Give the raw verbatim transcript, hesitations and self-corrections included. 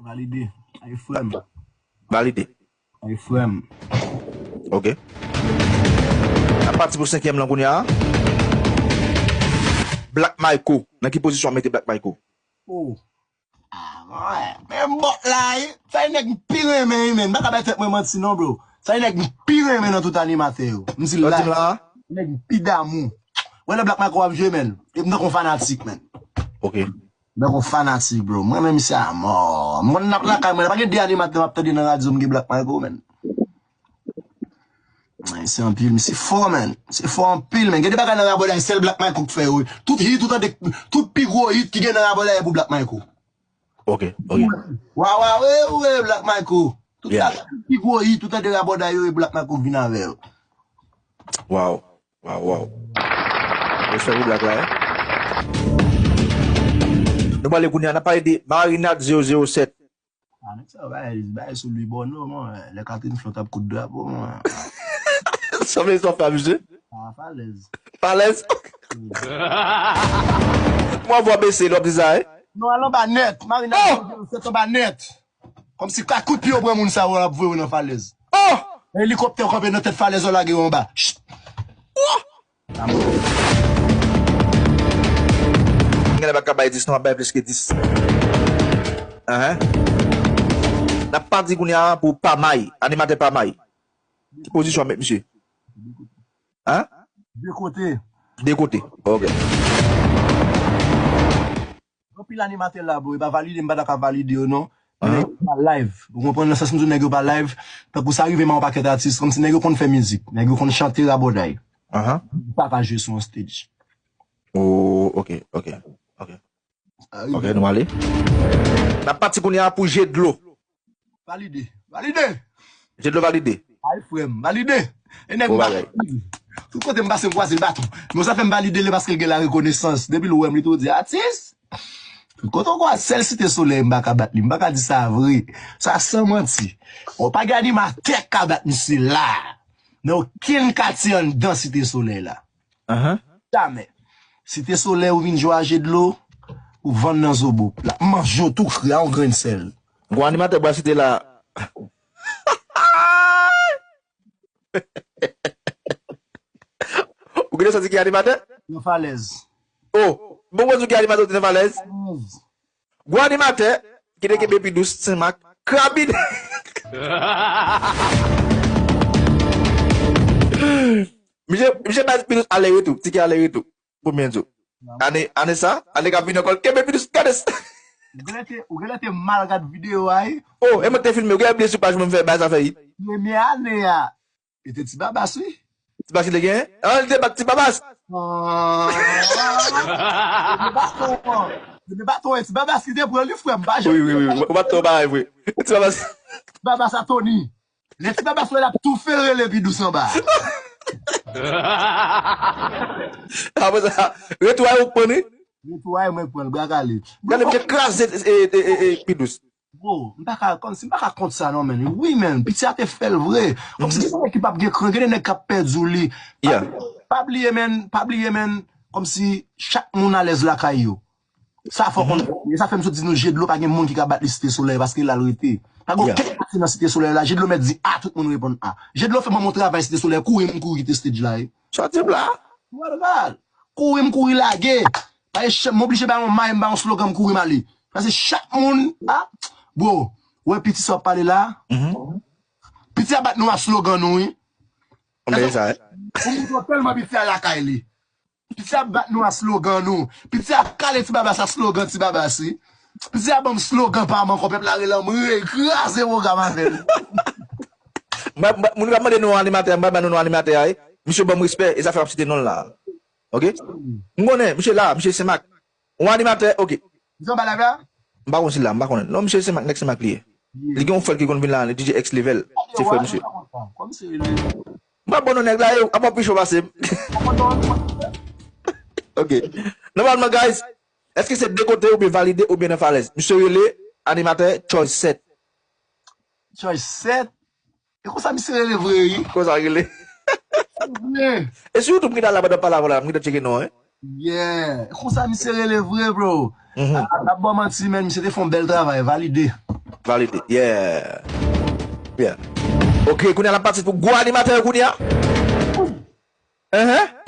Valide. Ay frè m. Valide. Ay frè m. Ok. N ap pati pou senkyèm lan kounye a. Black Michael. Nan ki pozisyon w mete Black Michael? Oh. Ah, mwen, men bòt la, wi. Sa e nèg m pi renmen, wi, men. M pa ka bay tèt mwen manti, non, bro. Sa e nèg m pi renmen nan tout animatè yo. M di l la, nèg m pi damou. Wè lè Black Michael ap jwe, men. E m tankou yon fanatik, men. Ok. M tankou yon fanatik, bro. Mwen menm misye a mò. Mwen n ap lakay mwen, pa gen de animatè m ap tande nan radyo m gen Black Michael, men. Ay, se anpil, misye fò, men. Misye fò anpil, men. Gen de bagay nan rabòday, sèl Black Michael k fè yo. Tout hit, tout, tout pi gwo hit ki gen nan rabòday pou Black Michael. Ok, ok. Wa, wa, we, we, Black Michael. Tout sa, tout pi gwo hit, tout de rabòday yo, e Black Michael vin avè yo. Wow, wow, wow. Respè pou Black la, eh. Nou pale kounye a, n ap pale de Marinade zewo zewo sèt. Ah, nèg sa bay, bay sou Louis Borno, mwen. Lè Catherine Flot ap kout drapo, mwen. Sa vle sa fè, misye? Ah, falèz. Falèz? Mwen vwa bese, lòp di sa, eh? Non, al anba nèt. Marinade zewo zewo sèt anba nèt. Kòmsi ka kout pye yo pran moun sa yo ap voye yo nan falèz. Oh! Elikoptè kanpe nan tèt falèz yo lage yo anba. Chit! Gen lè pa ka bay dis, non, ap bay plis ke dis. Ahan. N ap pati kounye a pou Pamay, animatè Pamay. Ki pozisyon w ap met misye? Hein? De kote. De kote. Ok. Anpil animatè la, bro, e pa valide, m pa ta ka valide yo, non. Men nèg yo pa live. Ou konprann nan sans m di w nèg yo pa live. Tankou sa rive m a yon pakèt atis, kòmsi nèg yo konn fè mizik. Nèg yo konn chante rabòday. Ahan. Pa ka jwe sou yon stage. Oh, ok, ok, ok. Ok, nou ale. N ap pati kounye a pou je dlo. Valide. Valide. Je dlo valide. Ay, frè m. Valide. E nèg m pa. Tout kote m pase, m kwaze l baton. Men sa fè m valide li paske l gen la rekonesans. Depi l wè m, li tou di, atis. Tout kote w kwaze, sèl Site Solèy, m pa ka bat li. M pa ka di sa vre. Sa san manti. Ou pa gen animatè k ka bat misye la. Nan okenn katye anndan Site Solèy la. Ahan. Jamè. Site Solèy ou vin jwe a je dlo, ou vann nan zobo. L ap manje w tou kri a yon grenn sèl. Gwo animatè bwa site la. Ou genlè santi ki animatè? Nan falèz. Oh, bon, bon, ki animatè ou te nan falèz? Falèz. Gwo animatè ki te kenbe Pidous, Senmak, Krabin. Misye, misye bay Pidous ale retou, tikè ale retou. Pou mwen di w. Ane, ane sa, ane k ap vini ankò, l kenbe Pidous, gade sa. Ou genlè te, ou genlè te mal gad videyo a, wi. Oh, e mwen k te filme, ou genlè bliye sou paj mwen m fè bay sa fè, wi. Premye ane a, e te Ti Babas, wi. Ti Babas ki te genyen? Ah, li te bat Ti Babas. Ah. Premye baton an. Premye baton, e Ti Babas ki te pran li, frè m, pa wi, wi, wi, wi. Ou bat twò bagay, vre. Ti Babas. Ti Babas a Tony. Lè Ti Babas wè l ap toufe, rele Pidous anba. Apre sa, retou a ou k pran li? Retou a mwen k pran l, bra kale. Gade, misye kraze e, e, e, e, Pidous. Bro, m pa ka, kòmsi m pa ka kont sa non, men. Wi, men, piti a te fè l vre. Kòmsi gen nèg ki p ap gen kran, gen nèg k ap pèdi w li. Pa, pa bliye, men, pa bliye, men, kòmsi chak moun alèz lakay yo. Sa fò konn, e sa fè m sot di nou, je dlo pa gen moun ki ka bat li Site Solèy paske l al rete. Pa gen okenn pati nan Site Solèy la, je dlo mèt di A, tout moun reponn A. Je dlo fè ban mwen travay Site Solèy, kouri m kouri kite stage la, e. Sa di m la? What about? Kouri m kouri lage. Pa e chan, m oblije bay yon may, m bay yon slogan, m kouri m ale. Paske chak moun, a, bro, wè piti sa w ap pale la? Piti a bat nou a slogan nou, wi. Konbyen sa, e? Ou montre tèlman piti a lakay li. Piti a bat nou a slogan nou. Piti a kale Ti Babas a slogan Ti Babas, wi. Piti a ban m slogan pa m ankò, pèp la rele m, re, kraze pwogram avè l. Mwen, mwen, moun k ap mande non animatè, mwen ba nou non animatè a, e. Misye ban m respè, e sa fè m ap site non l la. Ok? M konnen, misye la, misye Senmak. Yon animatè, ok. Misye anba live la? M pa konn si l la, m pa konnen. Non, misye Senmak, nèg Senmak li ye. Li gen yon frè l ki konn vin la, li D J X Level. Se frè misye. Kòmsi li. M pa bon non nèg la, yo, apa pi cho pase m. Ok. Nòmalman, guys, èske se de kote oubyen valide oubyen nan falèz? Misye rele animatè Choice sèt. Choice sèt? E konsa misye rele vre, wi. Konsa rele. Vre. E sou YouTube, m gentan la pandan m pale avè w la, m gentan tcheke non, e. Yeah. E konsa misye rele vre, bro. A, n ap ba w manti, men, misye te fè yon bèl travay, valide. Valide. Yeah. Yeah. Ok, kounye a n ap pati pou gwo animatè yo kounye a. Enhen.